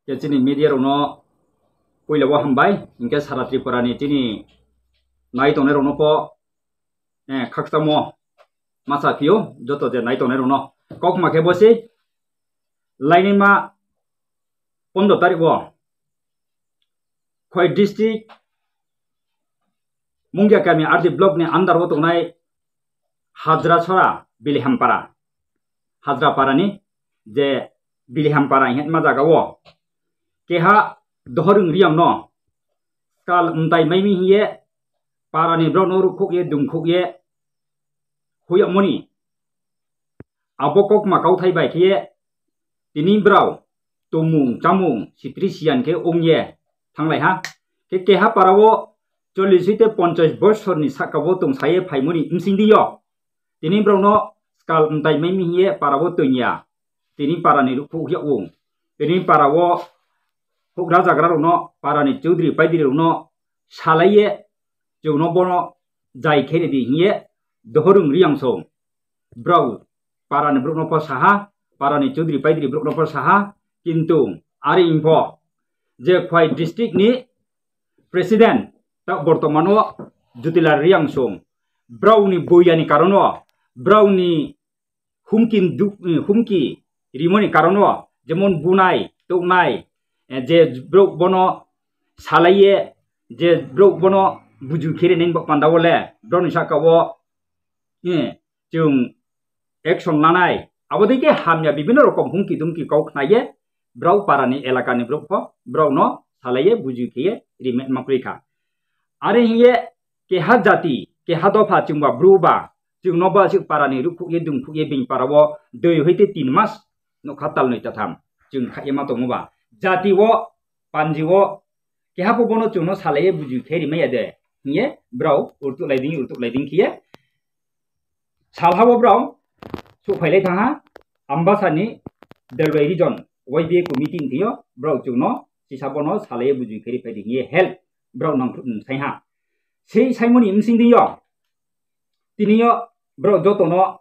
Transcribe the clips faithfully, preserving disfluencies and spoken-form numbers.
Khe chini media rokno puila o hambai, hinkhe sara Tripura ni chini nai tongnai rokno pho, eh, khakchangmo masa phio, joto je nai tongnai rokno. Kokma khe bo se lainima pondro tarik o Khowai district Mungia kami R D block ni under o tongnai Hajra Sora Bilihampara, Hajra Parani je Bilihampara hinma jaga o keha dohorung riyang no skal mtai maimi hiye parani borok no rukhuk ye dungkhuk ye huyakmoni abo kokma kauthai bai khe tini brao tongmung chamung sitri siyan khe wng ye thanglai ha. Khe keha para o chollish hoite ponchash bosorni saka o tongsa ye phaimoni bsing di o. Tini borokno skal mtai maimi hiye para o tong ya. Tini para ni rukhuk ya o. Tini para o hukra jagra rokno para ni chudri paidri rokno salai ye chwngno bono jai khe ridi hiye dohorung riyang song. Brao para ni borok no pho saha, para ni chudri paidri borok no pho saha, kintu ari info je Khowai district ni president ta bortomano Jutilal Riyangsong, brao ni boya ni karon o, brao ni humki duk-, humki rimoni karon o, jemon bunai, toknai, eh, je borok bono salai ye, je borok bono buju khe rinai panda o le, brao ni saka o, eh, chwng action lanai. Abo dei khe hamya bibinno rokom humki dumki kok khnai ye, brao para ni elaka ni borok pho, brao no salai ye buju khe ye rimai ma kwrwi kha. Are hiye keha jati, keha dopha chwng ba bru ba, chwng no ba chwng para ni rukhuk ye dungkhuk ye bini para o dui hoite tin mas nokha tal noi ta tham chwng kha ye ma tongo ba. Jati o, panji o, keha pho bono chwng no salai ye buju khe rimai ya de hiye brao urtuk lai ding, urtuk lai ding khe ye. Salha o brao suk phailai thang ha, Ambasa ni Delwai region Y B A committee wng thio, brao chwng no sisa bono salai ye buju khe ri phai di hiye help brao nang sai ha. Sei saimoni bsing di o, tini o brao joto no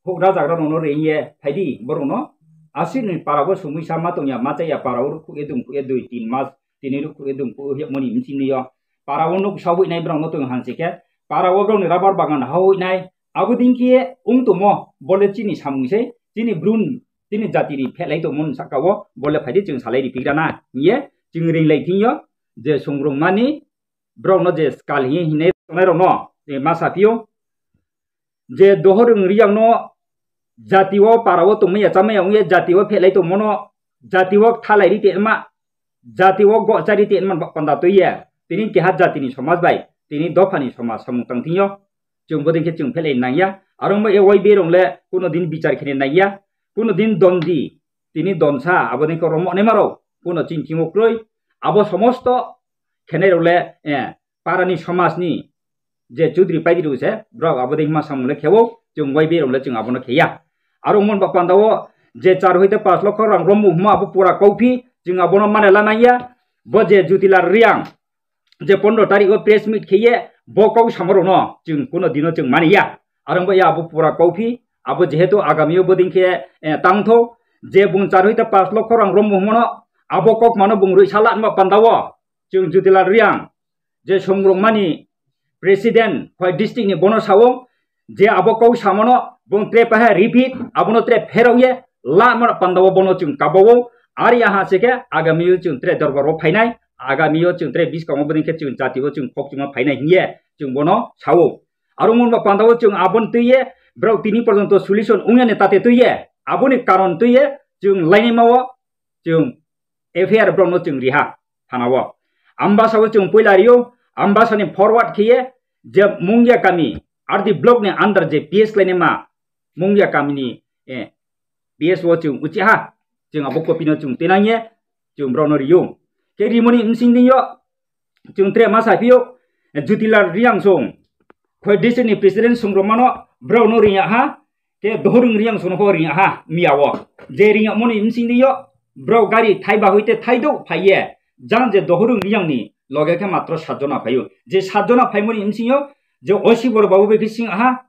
hukra jagra rok no ring ye phai di, borok no aswk ni para o sumui sa ma tong ya, ma cha ya para o rukhuk ye dungkhuk ye dui tin mas, tini rukhuk ye dungkhuk ye moni bsing di o. Para o nuk sa hui nai brao no tong hansi khe, para o brao ni rubber bagan ha hui nai, abo ding khe wng tongmo, bole chini samung se, chini brun, chini jati ni phelai tongmo ni saka o, bole phai di chwng salai ri pigra na, hiye chwng ring lai thing yo, je sungrung mani, brao no je skal hiye hinai tongnai rok no, je ma sa phio, je dohor wng riyang no jati o para o tongmaya chamaya wngya jati o phelai tongmano, jati o thalai ri tongma, jati o gochari tongma panda twiya, tini keha jati ni somaj bai, tini dopha ni somaj samung tang thing yo, chwng bodei khe chwng phelai nangya, aro wngma A Y B rong le kuno din bichar khe nangya, kuno din dondi, tini donsa, abo dei khe romo naima rok, kuno chini thing o kwrwi, abo somosto khenai rok le, eh, para ni somaj ni je chudri paidri rok se, brao abo dei hima samung le khe o, chwng Y B rok le chwng abo no khe ya. Aro wngmani ba panda o je char hoite panch lokho rang romwi hwnma abo pura kauphi, chwng abo no mane la nang ya. Bo je Jutilal Riang je pondro tarik o press meet khe ye bo kau samo rok no chwng kuno dino chwng mani ya. Aro wngba ya abo pura kauphi, abo jehetu agami o bodei khe, eh, tang tho, je bung char hoite panch lokho rang romwi hwnma no abo kok mano bung rwi sala wngba panda o chwng Jutilal Riang je songrokmani president Khowai district ni bono sao je abo kau samano bung tre paha repeat abono tre pherok ye la mano panda o bono chwng kaba o. Ari aha se khe agami o chwng tre dorbar o phainai, agami o chwng tre biskang o bodei khe chwng jati o chwng khok chuma phainai hiye chwng bono sao. Aro wngmani ba panda o chwng aboni twi ye brao tini porjonto solution wngya ni tate twi ye aboni karon twi ye chwng lainima o chwng F I R brao no chwng riha thana o. Ambasa o chwng puila rio, Ambasa ni forward khe ye je Mungia kami R D block ni under je P S lainima Mungia kami ni, eh, P S o chwng uchi ha, chwng abo copy no chwng tenang ye chwng brao no rio. Khe rimoni bsing di yo chwng tre ma sa phio, Jutilal Riang song, Khowai district ni president song rok mano brao no ring ya ha, khe Dohorung Riang song no pho ring ya ha, miya o. Je ring ya moni bsing di yo, brao gari thai ba hoite thai do phai ye, jang je Dohorung Riang ni loge khe matro sat jona phai o. Je sat jona phai moni bsing yo, je O C borok babu bai khe sing ha,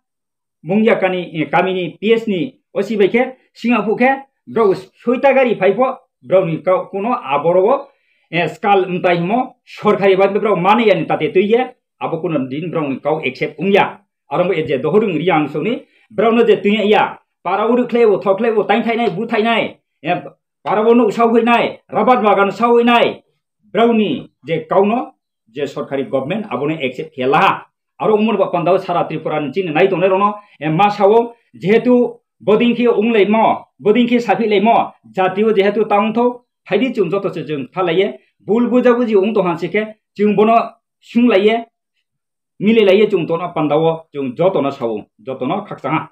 Mungia kani, eh, kami ni P S ni O C bai khe, singa phu khe, brao soita gari phai pho, brao ni kau kuno aboro o, eh, skal mtai himo sorkari bai brao mani yani tate tui ye, abo kuno din brao ni kau accept ung ya. Aro bo je dohor ung ri ang soni, brao no je tui ya, para uri khle bo, thok khle bo, tain thai nai, bu thai nai, eh, para bo nuk sau hoi nai, rabat bagan sau hoi nai, brao ni je kau no je sorkari government abono accept khe laha. Aro umor ba pandao sara Tripura ni chini nai tongnai rono, eh, ma sao, jehetu boding khe unglaimo, boding khe saphi laimo, jatio jehetu taung tho, phaidi chung joto se chung thalaiye, bul buja buji ung tong hansi khe, chung bono sung laiye, mili laiye chung tono pandao, chung joto no sao, joto no khakchang ha.